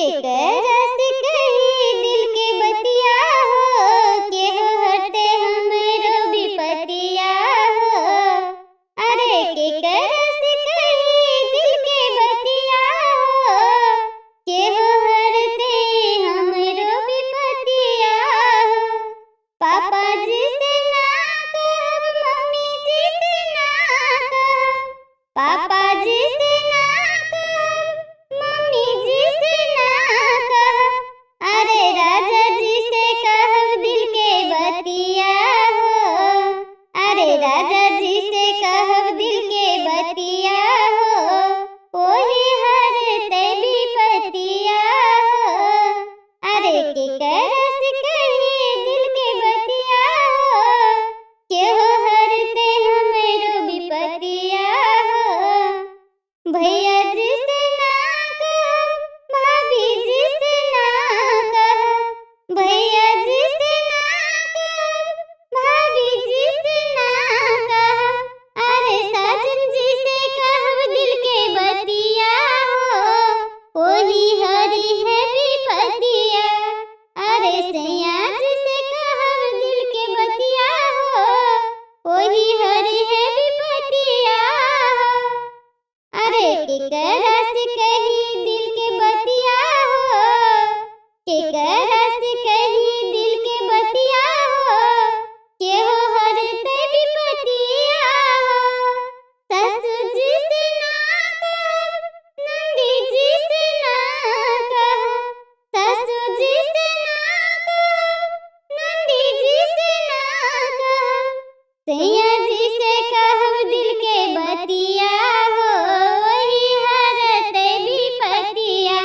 केकरा से कही दिल के बतिया हो, केहू हरते हमरो विपतिया हो। अरे केकरा से कही दिल के बतिया हो, केहू हरते हमरो विपतिया हो। पापा जी से ना कहब, मम्मी जी से ना कहब, पापा जी से ना कहब, मम्मी जी से ना कहब, अरे राजा जी से कहब दिल के बतिया हो। अरे राजा जी से कहब दिल के बतिया हो, ओही हरते विपतिया हो। अरे केकरा से कही दिल के बतिया हो, केहू हरते हमरो विपतिया हो। भैया जी से ना कहब, भाभी जी से ना कहब, भैया जी से ना कहब, भाभी जी से ना कहब, अरे साजन जी से कहब दिल के बतिया हो, ओही हरी है विपतिया। अरे सैया जी से कहब दिल के बतिया हो, ओही हरी है विपतिया हो। अरे केकरा से कही दिल के बतिया हो, केकरा से कही दिल के बतिया हो, केहू हरते विपतिया हो। सासू जी से ना कहब, नंदी जी से ना कहब, सासू जी से ना कहब, नंदी जी से ना कहब, सैया जी से कहब दिल के बतिया हो, वही हरते विपतिया।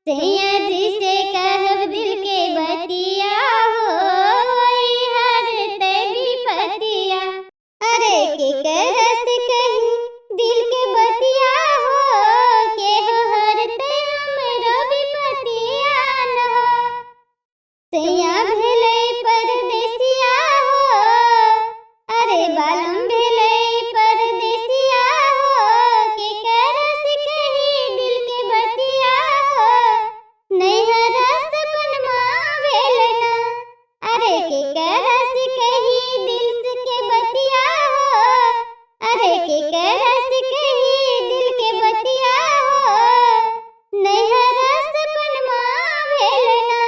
सैया जी से कहब दिल के बतिया हो, वही हरते विपतिया। अरे केकरा से कही दिल के बतिया हो, केहू हरते हमरो विपतिया न हो। सैया भेलै परदेसिया हो, अरे बालम भेलै परदेसिया हो, केकरा से कही दिल के बतिया हो, नैहर सपनमा भेल ना। अरे केकरा से कही दिल के बतिया हो, अरे केकरा से कही दिल के बतिया हो, नैहर सपनमा भेल ना।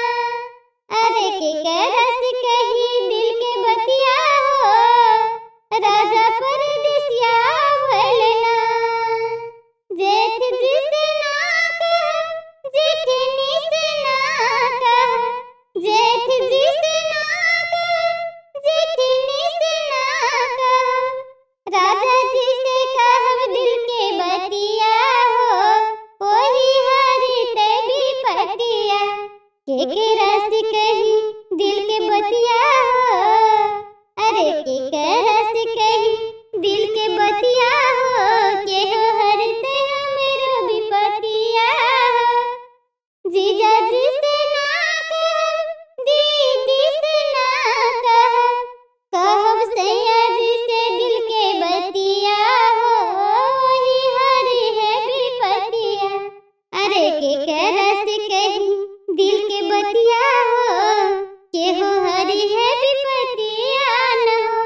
अरे केकरा से कही दिल के बतिया हो, राजा परदेसिया भइल ना। जेठ जी से ना कहब, जेठनी से ना कहब, जेठ जी से ना कहब, जेठनी से ना कहब, राजा जी से कहब दिल के बतिया हो, ओही हरते विपतिया। केकरा से कही दिल के बतिया हो, अरे केकरा से कही दिल के बतिया हो, केहू हरते हमरो विपतिया हो। जीजा जी से ना कहब, दीदी से ना कहब, कहब सैया जी से दिल के बतिया हो, वही हरी है विपतिया। अरे केकरा से कही दिल के बतिया हो, केहू हरी है विपतिया न हो।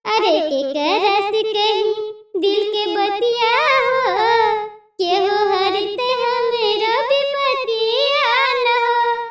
अरे केकरा से कही दिल के बतिया